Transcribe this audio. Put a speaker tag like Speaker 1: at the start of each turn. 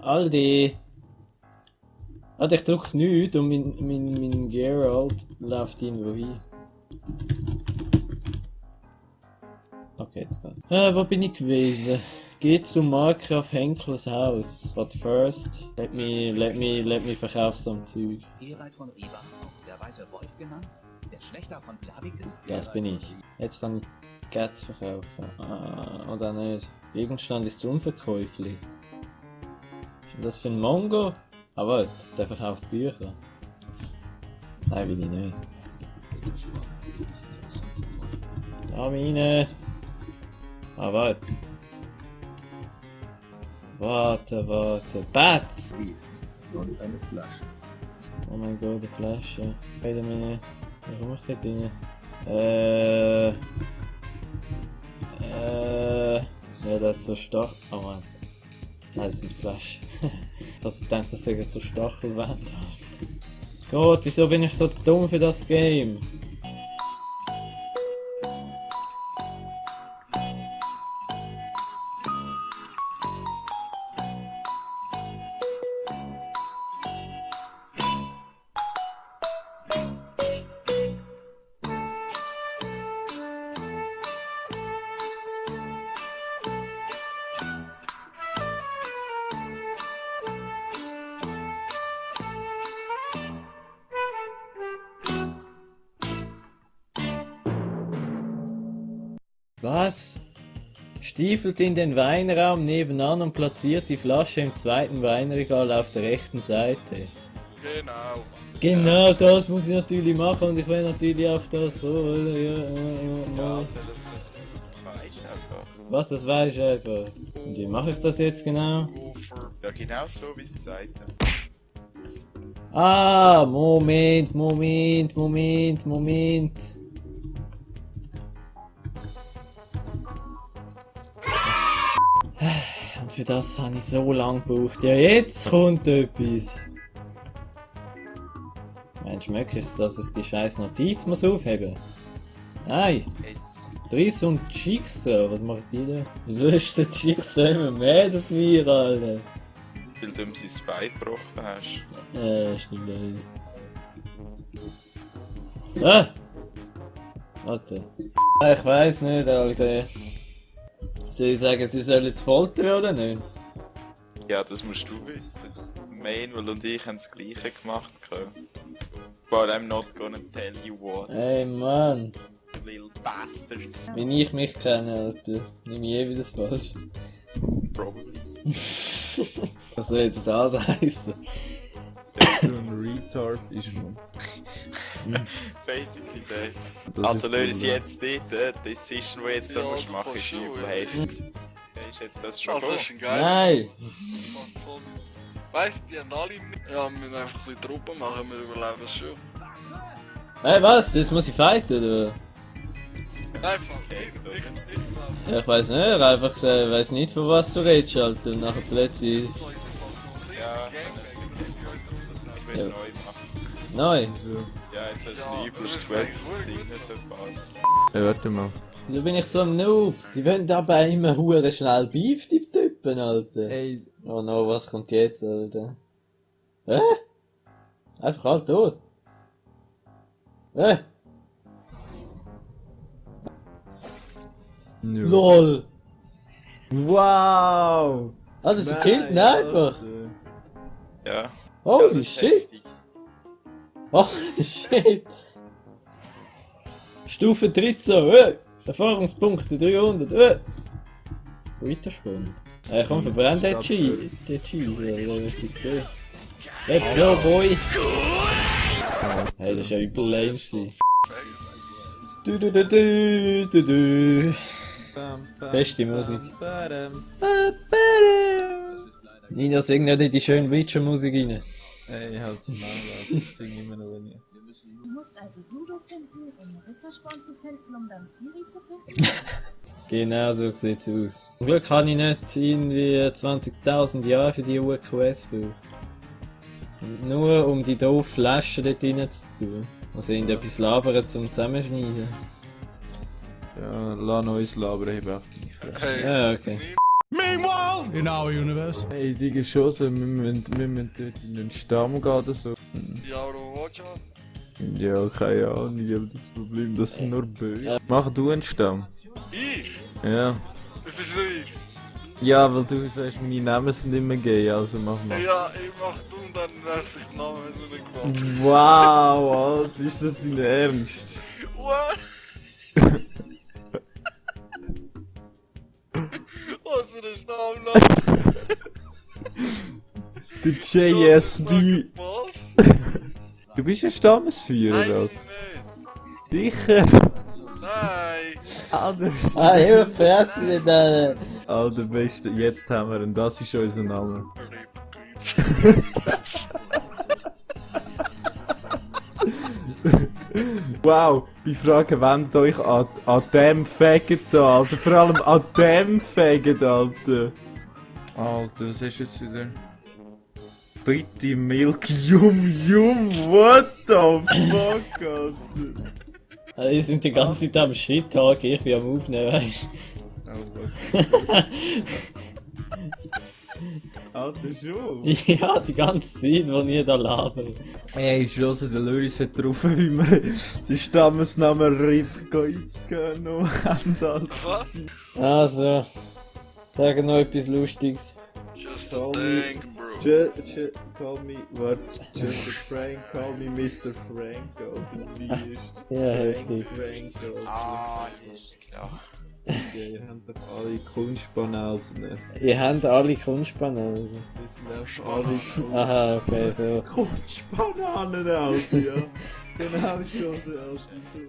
Speaker 1: Aldi! Alter, ich drück nichts und mein Geralt läuft irgendwo hin. Okay, jetzt geht's. Wo bin ich gewesen? Geht zum Marker auf Henkels Haus. But first, let me verkaufen so ein Zeug.
Speaker 2: Gerald von Riva, auch der weiße Wolf genannt, der Schlechter von Blaviken.
Speaker 1: Das bin ich. Jetzt kann ich Geld verkaufen. Oder nicht. Gegenstand ist unverkäuflich. Was ist das für ein Mongo? Ah, warte, der verkauft Bücher. Nein, will ich nicht. Da rein. Ah, warte. Warte. Bats!
Speaker 3: Und eine Flasche.
Speaker 1: Oh mein Gott, eine Flasche. Warte mal. Warum mache ich dort rein? Ja, das ist so Stachel. Oh Mann. Nein, das sind Flaschen. Also ich denke, das sind so Stachelwände. Gott, wieso bin ich so dumm für das Game? Was? Stiefelt in den Weinraum nebenan und platziert die Flasche im zweiten Weinregal auf der rechten Seite.
Speaker 4: Genau.
Speaker 1: Genau das muss ich natürlich machen und ich will natürlich auf das kommen.
Speaker 4: Ja, das weißt du einfach.
Speaker 1: Was, das weiß ich einfach. Und wie mache ich das jetzt genau?
Speaker 4: Ja, genau so wie es gesagt hat.
Speaker 1: Ah, Moment. Und für das habe ich so lange gebraucht. Ja, jetzt kommt etwas. Meinst du wirklich, dass ich die scheiß Notiz muss aufheben? Nein!
Speaker 4: Es.
Speaker 1: Driss und Schicksal, was macht die da? Wieso ist der Schicksal immer mehr auf mir, Alter?
Speaker 4: Weil du ihm sein Bein gebrochen hast.
Speaker 1: Stimmt ja. Ah! Warte. Ich weiss nicht, Alter. Soll ich sagen, sie sollen jetzt foltern oder nicht?
Speaker 4: Ja, das musst du wissen. Manuel und ich haben das Gleiche gemacht. But I'm not gonna tell you what.
Speaker 1: Ey, Mann.
Speaker 4: Little bastard.
Speaker 1: Wenn ich mich kenne, Alter, nehme ich eh wieder das falsch.
Speaker 4: Probably.
Speaker 1: Was soll jetzt das heißen?
Speaker 3: So ein Retard ist man.
Speaker 4: Basically, der.
Speaker 3: Das
Speaker 4: Also
Speaker 3: ist
Speaker 4: Leute,
Speaker 3: cool,
Speaker 4: sie
Speaker 3: ja.
Speaker 4: jetzt dort, die Decision, die jetzt da
Speaker 5: Ja,
Speaker 4: musst
Speaker 5: du
Speaker 4: machen,
Speaker 5: kannst
Speaker 4: ist
Speaker 5: schon,
Speaker 4: übel
Speaker 5: ja.
Speaker 4: heftig. Ist jetzt das schon
Speaker 5: Alter, das ist
Speaker 4: gut?
Speaker 5: ein geil.
Speaker 1: Nein!
Speaker 5: Passt voll. Weißt du, die haben alle nicht. Ja, wir müssen einfach ein bisschen Truppen machen, wir überleben es schon.
Speaker 1: Hey, was? Jetzt muss ich fighten, oder?
Speaker 5: Nein,
Speaker 4: Okay, oder?
Speaker 5: ich glaube.
Speaker 1: Ja, ich weiss nicht, einfach gesagt, ich weiss nicht, von was du redest, Alter. Und nachher plötzlich.
Speaker 4: Ja, das ich will
Speaker 1: Ja.
Speaker 4: neu machen.
Speaker 1: Neu!
Speaker 3: So.
Speaker 4: Ja, jetzt hast
Speaker 5: Ja,
Speaker 4: du übelst
Speaker 5: das ist
Speaker 4: gut
Speaker 5: eigentlich
Speaker 4: das Singen verpasst.
Speaker 3: Hey, warte mal.
Speaker 1: Wieso bin ich so ein Noob? Die wollen aber immer hure schnell Beef, die Typen, Alter.
Speaker 3: Ey,
Speaker 1: Oh no, was kommt jetzt, Alter? Hä? Einfach halt tot. Hä?
Speaker 3: nö.
Speaker 1: LOL!
Speaker 3: Wow!
Speaker 1: Alter, sie killt ihn einfach!
Speaker 4: Ja. Ja,
Speaker 1: Holy
Speaker 4: das ist
Speaker 1: shit!
Speaker 4: heftig.
Speaker 1: Holy shit! Stufe 13, Erfahrungspunkte 300, Weitersprung. Komm, verbrenn den Cheese, Alter, was ich sehe. Let's go, boy! Hey, das war ja übel lame gewesen. Du. Beste Musik. Nina, sing nicht in die schöne Witcher-Musik rein.
Speaker 3: Ey, halt's Maul, Alter. Ich sing immer noch nicht.
Speaker 6: Du musst also Judo finden, um Rittersporn zu finden, um dann Ciri zu finden?
Speaker 1: Genau so sieht's aus. Zum Glück habe ich nicht irgendwie 20.000 Jahre für die UQS gebraucht. Nur um die doofen Flaschen dort rein zu tun. Also irgendetwas labern zum Zusammenschneiden.
Speaker 3: Ja, lass uns labern, ich hab auch die Fresse.
Speaker 5: Hey,
Speaker 1: Ja, okay.
Speaker 5: wir
Speaker 7: in our universe.
Speaker 3: Hey, Digga, schon so, wir müssen dort in den Stamm gehen oder so.
Speaker 5: Ja, aber wo willst du?
Speaker 3: Ja, keine Ahnung, aber das Problem, das sind nur Böse. Mach du einen Stamm.
Speaker 5: Ich?
Speaker 3: Ja.
Speaker 5: Wieso ich?
Speaker 3: Ja, weil du sagst, meine Namen sind immer gay, also mach mal.
Speaker 5: Ja, ich mach du und dann wechsel ich den Namen, wenn es mir nicht gefällt.
Speaker 3: Wow, Alter, ist das dein Ernst?
Speaker 5: What? Was für ein Stamm?
Speaker 3: Der JSB.
Speaker 5: Was?
Speaker 3: Du bist ein Stammesführer,
Speaker 5: Nein,
Speaker 3: Alter.
Speaker 5: nicht.
Speaker 3: Sicher.
Speaker 5: Nein.
Speaker 3: Alter,
Speaker 1: Ah, Hilfe, Fresse nicht,
Speaker 3: Alter, Beste, jetzt haben wir ihn, das ist unser Name. Wow, ich frage, wendet euch an dem Faggot da, Alter. Vor allem an dem Faggot, Alter. Alter, was hast du jetzt wieder? Pretty Milk Yum, what the fuck, Alter?
Speaker 1: Die sind die ganze Zeit am Shit-Tag, ich bin am Aufnehmen, weißt
Speaker 3: Oh, Alter, schon?
Speaker 1: Ja, die ganze Zeit, wo ich da labe.
Speaker 3: Ey, schlossen, der Loris hat drauf, wie wir den Stammesnamen Rip Goitzke noch haben, Alter.
Speaker 5: Was?
Speaker 1: Also, sag noch etwas Lustiges.
Speaker 5: Just a thing, bro.
Speaker 3: Call me, what? Just a Frank, call me Mr. Frank, Alter, wie ist
Speaker 1: Ja, heftig.
Speaker 3: Frank, Alter.
Speaker 4: Ah, ist klar.
Speaker 3: Ihr habt doch alle Kunstbanasen, ne?
Speaker 1: Ihr habt alle Kunstbananen.
Speaker 3: Wir sind auch alle
Speaker 1: Aha, okay, so.
Speaker 3: Kunstbananen, Alter, ja. Genau, Schlossen, Alter, so.